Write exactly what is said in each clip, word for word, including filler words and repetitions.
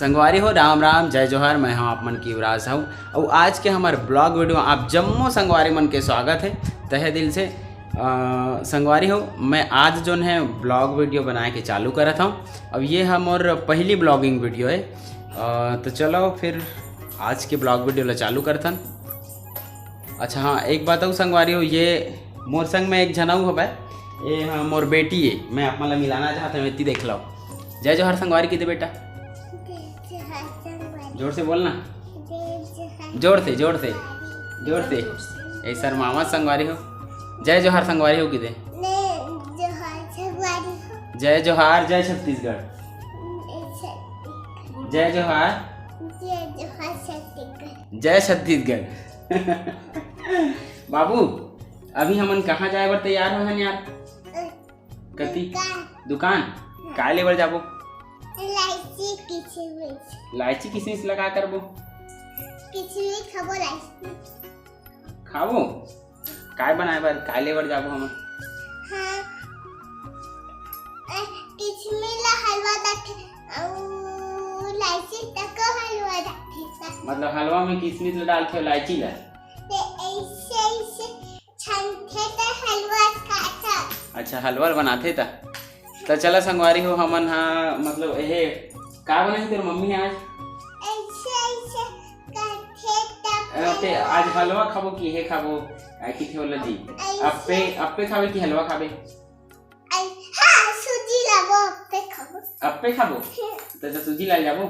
संगवारी हो, राम राम, जय जोहार। मैं हूं आप मन के युवराज साहू। अउ आज के हमर ब्लॉग वीडियो आप जम्मो संगवारी मन के स्वागत है तहे दिल से। अ, संगवारी हो, मैं आज जोन है ब्लॉग वीडियो बनाए के चालू करत हूं। अब ये हमर पहली ब्लॉगिंग वीडियो है। अ, तो चलो फिर आज के ब्लॉग वीडियो ला चालू करथन। अच्छा हाँ, एक बात अउ संगवारी हो, ये मोर संग में एक झन अउ हवय, ये हाँ मोर बेटी है। मैं आप मन ला मिलाना चाहत हूँ, एती देख लो। जय जोहार संगवारी कहि दे बेटा। जोर से बोलना। जोर से, जोर से, जोर से। ए शर्मावत संगवारी हो। जय जोहार संगवारी हो कहि दे। जय जोहार, जय छत्तीसगढ़। जय जोहार। जय जोहार, छत्तीसगढ़। जय छत्तीसगढ़। बाबू, अभी हमन कहाँ जाए बर तैयार हो हन यार? कति? दुकान। दुकान? हाँ। काय लेबर जाबो? इलायची किशमिश। इलायची किशमिश लगा करबो? किशमिश खाबो, इलायची। खाबो? काय बनाए बर, काय लेबर जाबो हमन? हाँ। ए, किशमिश ला हलवा डालथे, अउ इलायची तको हलवा डालथे। मतलब हलवा में किशमिश ला डालथे, इलायची ला? ते ऐसे, ऐसे छनथे त हलवा खाथन। अच्छा, हलवा बनाथे त। त चला संगवारी हो, हमन हा मतलब एहे का बनाही तोर मम्मी आज? ऐसे, ऐसे करथे त अ, ते आज हलवा खाबो कि हे खाबो? आ, कि थे बोला जी? ऐसे। अप्पे, अप्पे खाबे कि हलवा खाबे? ऐ, हाँ, सूजी लाबो, अप्पे खाबो। अप्पे खाबो? हम्म। त, त सूजी ला जाबो।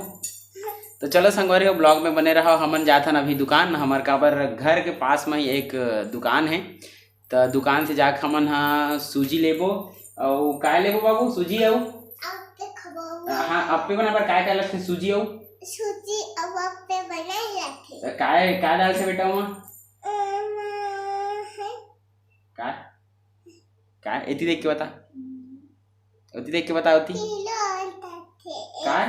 तो चलो संगवारी हो, ब्लॉग में बने रहो। हमन जाथन अभी दुकान, हमर काबर घर के पास में ही एक दुकान है, त दुकान से जाके हमन हा सूजी लेबो। अउ काय लेबो बाबू? सूजी अउ? अप्पे खाबो। हाँ, अप्पे बनाए बर काय काय लगथे? सूजी अउ? सूजी अउ अप्पे बनाए जाथे। त काय, काय डालथे बेटा ओमा? ओमा है। काय? काय? एती देख के बता। ओती देख के बता, ओती। किलो अंडा थे। काय?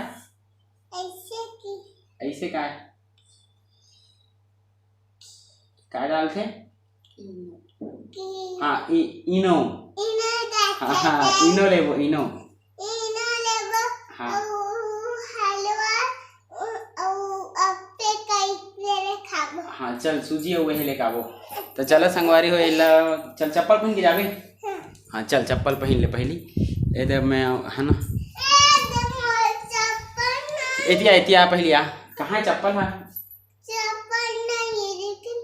ऐसे की। ऐसे काय? काय डालथे? की। हाँ, इ-, इनो। इनो डालथे। हाँ, हाँ, इनो लेबो, इनो। इनो लेबो। हाँ। अउ हलवा, अउ, अउ अप्पे कई मेरे खाबो। हाँ, चल, सूजी अउ वही लेके आबो। तो चलो संगवारी हो, एला, चल चप्पल पहन के जाबे। हाँ। हाँ, चल, चप्पल पहिन ले पहिली। ए दे, मैं, है ना? ए दे, मोर चप्पल नहीं। एती आ, एती आ, पहिली आ। कहाँ है चप्पल? हाँ। चप्पल नहीं, लेकिन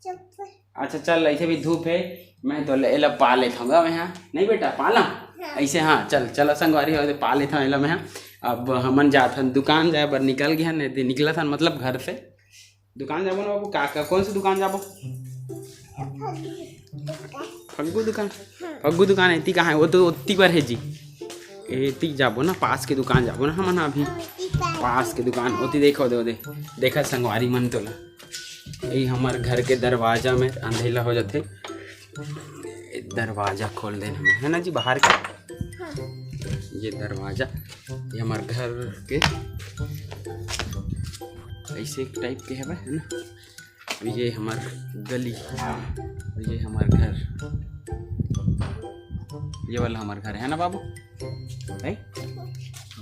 चप्पल। अच्छा, चल, ऐसे भी धूप है, मैं तो ले, एला पा लेत हूँ गा मैं, हाँ। नहीं बेटा, पा ला? हाँ। ऐसे, हाँ, चल, चल, संगवारी हो, पा लेत हूँ एला मैं, हाँ। अब हमन जात हन दुकान जाए बर, निकल गए हन, नहीं तो निकलत हन, मतलब घर से। दुकान जाबो ना बाबू, का, का, कौन सी दुकान जाबो? फग्गू दुकान। फग्गू दुकान। हाँ। फग्गू दुकान एती कहाँ है? वो तो ओती पर है जी। एती जाबो ना, पास के दुकान जाबो ना हमन अभी। हाँ, ओती पास पास के दुकान, ओती देखो, दे, दे। देखा संगवारी मन तोला। यही हमर घर के दरवाजा में अंधेला हो जाथे। दरवाजा खोल देन हमन, है ना जी, बाहर के। हाँ। ये दरवाजा, ये हमर घर के ऐसे एक टाइप के हवे, है ना। ये हमर गली, ये हमर घर, ये वाला हमर घर है ना बाबू, है?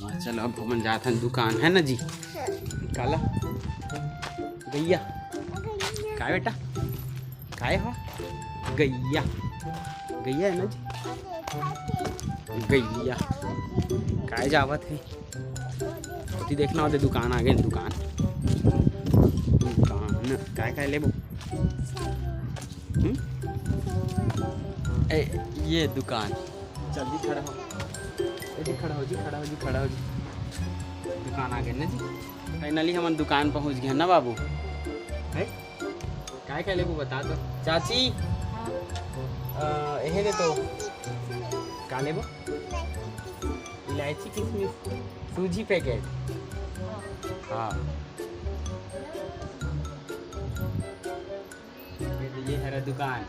हाँ, चलो अब हमन जात हन दुकान, है ना जी? काला? गैया। काय बेटा? काय हो? गैया। गैया है ना जी? गैया। काय जावत है? ओती देखना होते, दुकान आ गए, दुकान। दुकान, काय काय लेबो? हम्म? ए, ये दुकान। जल्दी खड़ा हो। ए जी, खड़ा हो जी, खड़ा हो जी, खड़ा हो जी। दुकान आ गए ना जी। फाइनली हमन दुकान पहुंच गए ना बाबू। है? काय काय लेबो बता तो। चाची, अ, एहे दे तो। का लेबो? इलायची किशमिश, सूजी पैकेट। हाँ। ये तो ये हरा दुकान।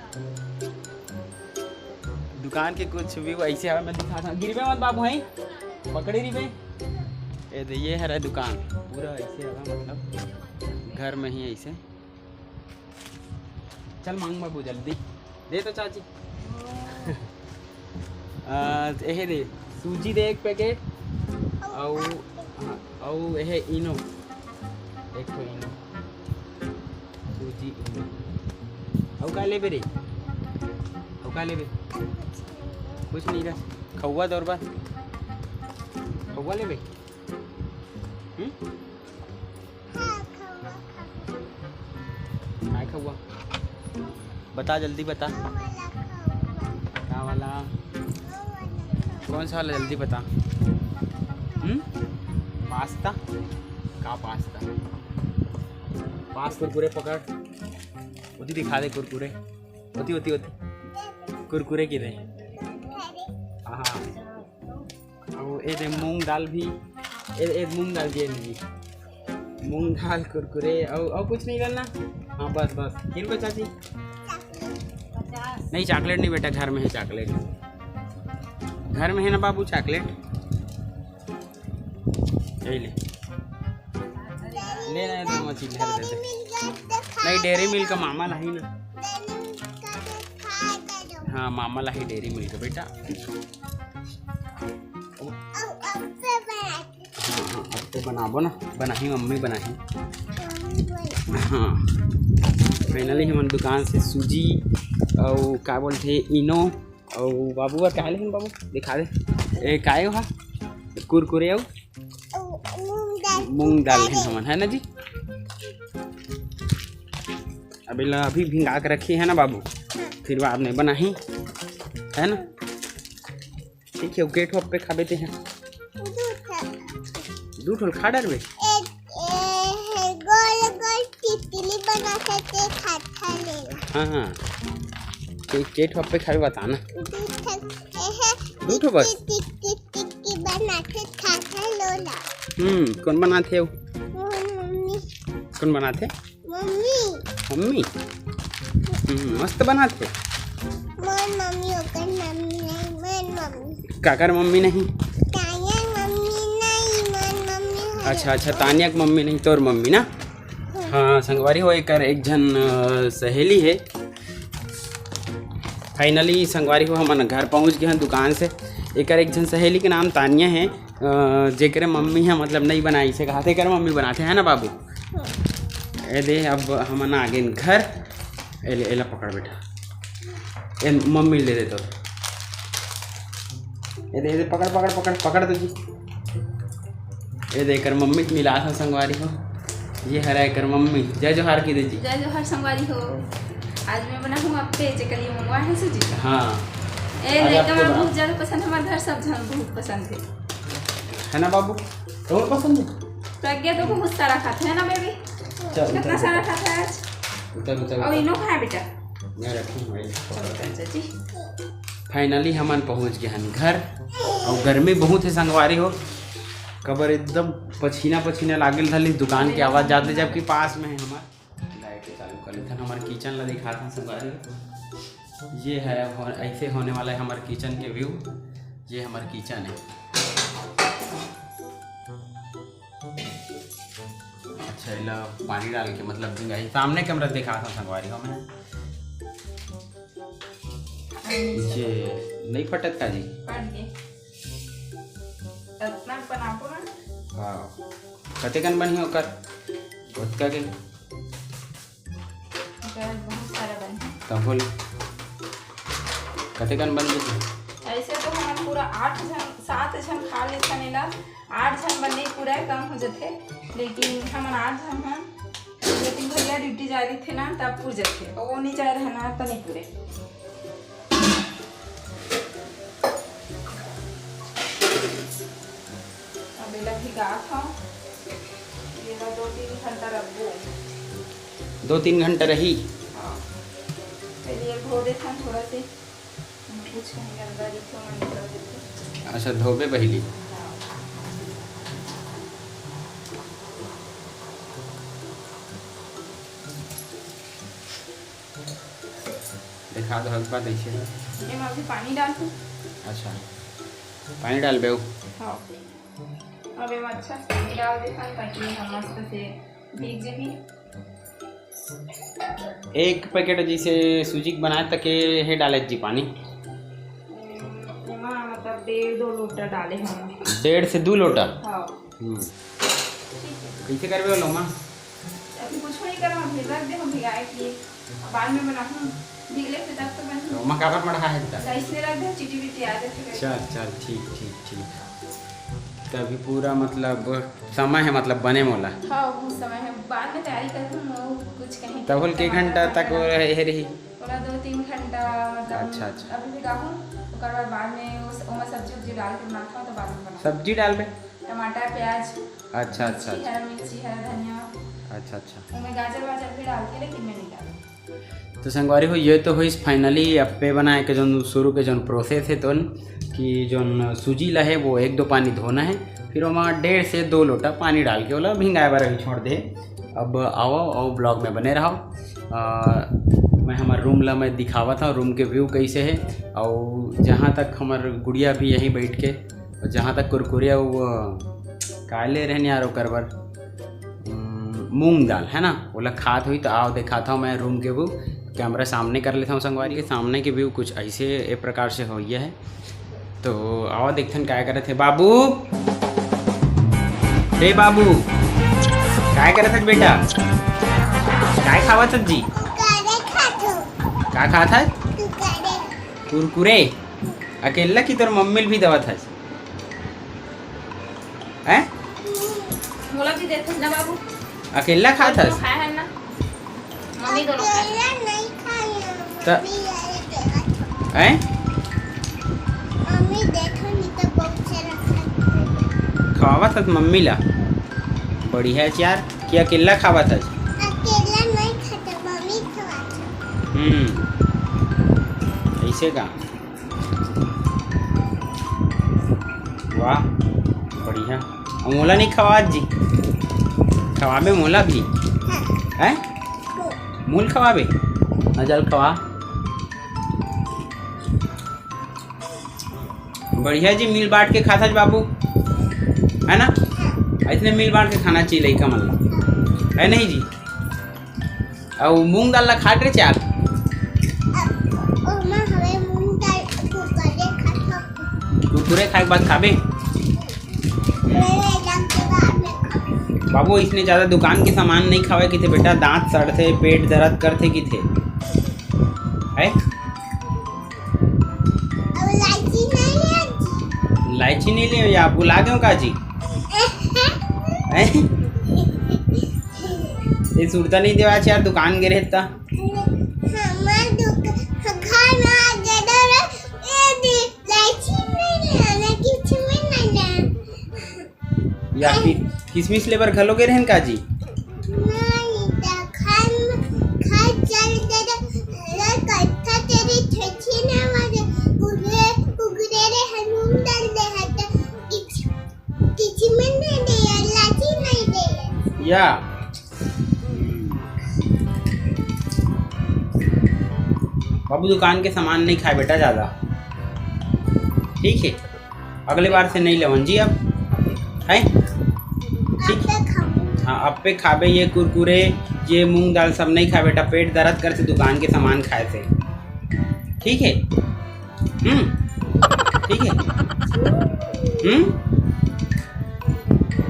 दुकान के कुछ व्यू ऐसे हवे, मैं दिखात हूँ। गिरबे मत बाबू, हैं? पकड़े रहिबे। ये तो ये हरा दुकान, पूरा ऐसे हवे, मतलब घर में ही ऐसे। चल मांग बाबू जल्दी। दे तो चाची। आ, एहे दे, सूजी दे एक पैकेट, अउ, हाँ, अउ एहे इनो, एक ठो इनो, सूजी इनो। अउ का लेबे रे? अउ का लेबे? कुछ नहीं रे। खउआ दौरबा, खउआ लेबे? हम्म? काय खउआ? बता, जल्दी बता। का वाला? कौन सा वाला, जल्दी बता। हम्म? पास्ता? का पास्ता? पास कुरकुरे पकड़। ओती दिखा दे कुरकुरे। ओती, ओती, ओती। कुरकुरे की रे। हाँ। अउ ए दे मूंग दाल भी। ए, ए मूंग दाल दिए नहीं। मूंग दाल, कुरकुरे, अउ, अउ कुछ नहीं करना। हाँ, बस, बस। किन बचा जी? नहीं, चॉकलेट नहीं बेटा, घर में है चॉकलेट। घर में है ना बाबू चॉकलेट? यही ले। ले ना, ये दोनों चीज घर दे दे। नहीं, डेयरी मिल्क मामा ला ही ना। हाँ, मामा ला ही डेयरी मिल्क बेटा। हाँ, हाँ, अब तो बनाबो ना, बनाही मम्मी बनाही। हाँ, फाइनली हमन दुकान से सूजी अउ का बोलथे इनो अउ बाबू बर का लेहन बाबू, दिखा दे। ए, काय हा? कुरकुरे अउ मूंग दाल लेहन हमन, है ना जी? अब एला अभी भिंगा के रखी है ना बाबू, फिर बाद में बनाही, है ना? ठीक है, के ठो अप्पे खाबे ते हैं? दू ठो। दू ठो खा डरबे? एक, ए, गोल गोल तितली बनाथे, ते खाता ले। हाँ, हाँ। के, के ठो अप्पे खाबे, बता ना। दू ठो। ए, दू ठो बस? टिक, टिक, टिक, टिक, टिक बनाथे, खाता लो ना। हम्म, कौन बनाथे वो? मोर मम्मी। कौन बनाथे? मम्मी। मम्मी? हम्म, मस्त बनाथे। मोर मम्मी, ओकर मम्मी नहीं, मोर मम्मी। काकर मम्मी नहीं? तानिया मम्मी नहीं, मोर मम्मी है। अच्छा, अच्छा, तानिया के मम्मी नहीं, तोर मम्मी ना? हाँ, संगवारी हो, एकर एक झन, अ, सहेली है। फाइनली संगवारी हो, हमन घर पहुँच गए हैं दुकान से। एकर एक झन सहेली के नाम तानिया है। अ, जेकरे मम्मी ह मतलब नइ बनाइस हे, कहाथे एकर मम्मी बनाथे, है ना बाबू? ए दे, अब हमन आ गेन घर। ए ले, एला पकड़ बेटा, ए मम्मी ले दे तो। ए दे, ए दे, पकड़, पकड़, पकड़, पकड़ दे जी। ए दे, एकर मम्मी के मिलात हन संगवारी हो। ये हरा एकर मम्मी। जय जोहार की दे जी। जय जोहार संगवारी हो। आज मैं बनाहूँ अप्पे, जेकर लिए मंगवा है सूजी। हाँ। ए आज लइका मन बहुत ज्यादा पसंद, हमारे घर सब झन बहुत पसंद है। है ना बाबू? तोर पसंद है? प्रज्ञा तो बहुत सारा खाथे, है ना बेबी? चल, कितना उतर, सारा उतर। खाथे आज? उतर, उतर, और उतर। इनो कहाँ है बेटा? मैं रखूँ भाई। चलो, चल, चल, जी। फाइनली हमन पहुँच गए हन घर। और गर्मी बहुत है संगवारी हो, कबर एकदम पसीना पसीना लागल धली दुकान के आवाज जाते, जबकि पास में है हमार। लाइट चालू कर लेथन, हमर किचन ला दिखाथन संगवारी। ये है, अब हो-, ऐसे होने वाला है हमार किचन के व्यू। ये हमार किचन है। अच्छा, एला पानी डाल के मतलब भिंगाही। सामने कैमरा दिखाथन संगवारी हो मैं। ये नहीं फटत का जी? फट गे। अतना बनाबो ना। हाँ। कतेकन बनही ओकर? ओतका के? ओकर बहुत सारा बनही। तब बोल। कतेकन बन जही? ऐसे तो हमन पूरा आठ झन, सात झन खा लेथन एला। आठ झन बर नहीं पूरा है, कम हो जथे। लेकिन हमन आठ झन हन। लेकिन भैया ड्यूटी जा रही थे ना, तब पूर जथे। वो नहीं जा रहे ना, तो नहीं पूरे। अब एला भिगात हव, एला दो तीन घंटा रखबो। दो तीन घंटा रही? हाँ। पहले ये धो देथन थोड़ा से, कुछ कहीं गंदा दिखे, ओमन निकल देथे। अच्छा, धोबे पहली। हाँ। देखा दो, हल्का ऐसे। एमा अभी पानी डालहूँ। अच्छा, पानी डालबे? हाँ। अब एमा अच्छा से पानी डाल देथन, ताकि ये ह मस्त से भीग जाही। एक पैकेट जैसे सूजी के बनाए, तके हे डाले जी पानी? एमा मतलब डेढ़ दो लोटा डाले हन। डेढ़ से दू लोटा? हाँ। हम्म। कइसे करबे ओला ओमा? अभी कुछ नहीं करना, अभी रख दे हम भिगाए के लिए, बाद में बनाहूँ, भीग ले फिर तब तो बनही। ओमा काबर मढ़ा है त? तो इसने रख दे, चिटी बिटी आ जाए फिर। चल चल, ठीक ठीक ठीक। तभी पूरा मतलब समय है, मतलब बने मोला। हाँ, बहुत समय है, बाद में तैयारी करहूँ, कुछ कहीं तब होल के घंटा तक वो रहे, रही? थोड़ा दो तीन घंटा, मतलब अच्छा, अच्छा। अभी भिगाहूँ, ओकर बाद, बाद में वो स-, ओमा सब्जी उब्जी डाल के बनाता हूँ, तो बाद में बनाता हूँ। सब्जी डालबे? टमाटर, प्याज, अच्छा, अच्छा, मिर्ची, अच्छा। हरा मिर्ची, हरा धनिया। अच्छा, अच्छा। ओमे गाजर वाजर भी डालथे, लेकिन मैं नहीं डालती। तो संगवारी हो, ये तो होइस finally अप्पे बनाए के जोन शुरू के जोन process है तोन, कि जोन सूजी ला है वो एक दो पानी धोना है, फिर ओमा डेढ़ से दो लोटा पानी डाल के ओला भिंगाए बर अभी छोड़ दे। अब आओ, आओ vlog में बने रहो। आ, मैं हमार room ला मैं दिखावत हूँ, room के view कैसे है। और जहाँ तक हमार गुड़िया भी यहीं बैठ के, और जहाँ तक कुरकुरे अउ, अ, काय ले रहन यार ओकर बर, उम, मूंग दाल है ना, ओला खात हुई तो आओ देखात हूँ मैं room के view। Camera सामने कर लेता हूँ संगवारी के, सामने के view कुछ ऐसे ए प्रकार से होइया है। तो आओ देखथन काय करत है बाबू। हे बाबू, काय करत है बेटा? काय खावत है जी? कुरकुरे खात हूँ। का खात है? कुरकुरे। कुरकुरे? अकेला कि तोर मम्मी ल भी देवत हस? हैं? मोला भी देथे ना बाबू। अकेला खात हस? खाए हन ना। मम्मी दोनों खाए। अकेला नहीं खाए हैं। त- मम्मी ये देवत है। हैं? मम्मी देखो नहीं तो बहुत सारा खाए। खवावत हस मम्मी ला? बढ़िया है यार, कि अकेला खावत हस? अकेला नहीं खाता, मम्मी खवाता। हम्म, ऐसे का? वाह, बढ़िया। अब मोला नहीं खवात जी, खवाबे मोला भी। हैं? मूल खवाबे? ना चल खवा। बढ़िया जी, मिल बांट के खाथस बाबू, है ना? ऐसने मिल बांट के खाना चाहिए लइका मन ला, है नहीं जी? अउ मूंग दाल ला खात रे चार। ओमा हवे मूंग दाल, कुरकुरे खात हूँ। कुरकुरे खाए के बाद खाबे? मेरे लग के बाद में खाबे। बाबू, इसने ज्यादा दुकान के सामान नहीं खावे किथे बेटा, दांत सड़थे, पेट दर्द करथे किथे। है? अब इलायची नहीं ले जी। इलायची नहीं ले या भुला गए का जी? हैं? ये सुरता नहीं देवा यार, दुकान गे रहे ता। हमार दुक-, घर में आ गए तो रे, ये दे, इलायची नहीं ले, ना कुछ भी नहीं ले। या कि-, किसमिस लेबर घलो गे रहन का जी? नहीं, त खान, खान चल दे रे, रे कत्था तेरी छेछी ना मारे, कुगरे, कुगरे रे हनून डाल दे हट, किस-, किसमिस नहीं दे, इलायची नहीं दे। या। बाबू, दुकान के सामान नहीं खाए बेटा ज्यादा, ठीक है? अगले बार से नहीं लेवन जी अब, है? ठीक? अप्पे खाबो। हाँ, अप्पे खाबे, ये कुरकुरे, ये मूंग दाल सब नहीं खाए बेटा, पेट दर्द करथे दुकान के सामान खाए से, ठीक है? हम्म, ठीक है। हम्म?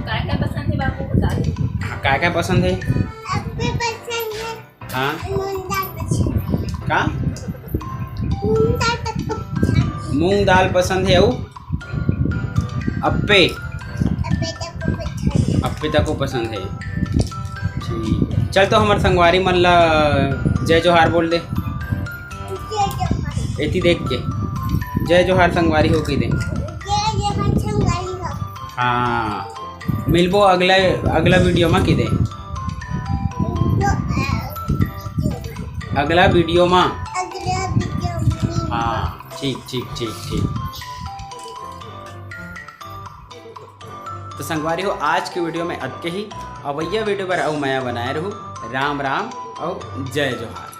काय काय पसंद है बाबू, बता दो। हाँ, काय काय पसंद है? अप्पे पसंद है। हाँ। मूंग दाल पसंद है। का? मूंग दाल तक तो पसंद है। मूंग दाल पसंद है, अउ अप्पे? अप्पे तक को पसंद है। अप्पे तक को पसंद है। ठीक। चल तो हमर संगवारी मन ला जय जोहार बोल दे। जय जोहार। एती देख के। जय जोहार संगवारी हो कहि दे। जय जोहार संगवारी हो। हाँ। मिलबो अगला, अगला video मा कहि दे। तो, अ, अगला video मा। अगला video मा। हाँ, ठीक, ठीक, ठीक, ठीक। तो संगवारी हो, आज के video में अतके ही। अवइया video बर अउ मया बनाए रहू। राम राम अउ जय जोहार।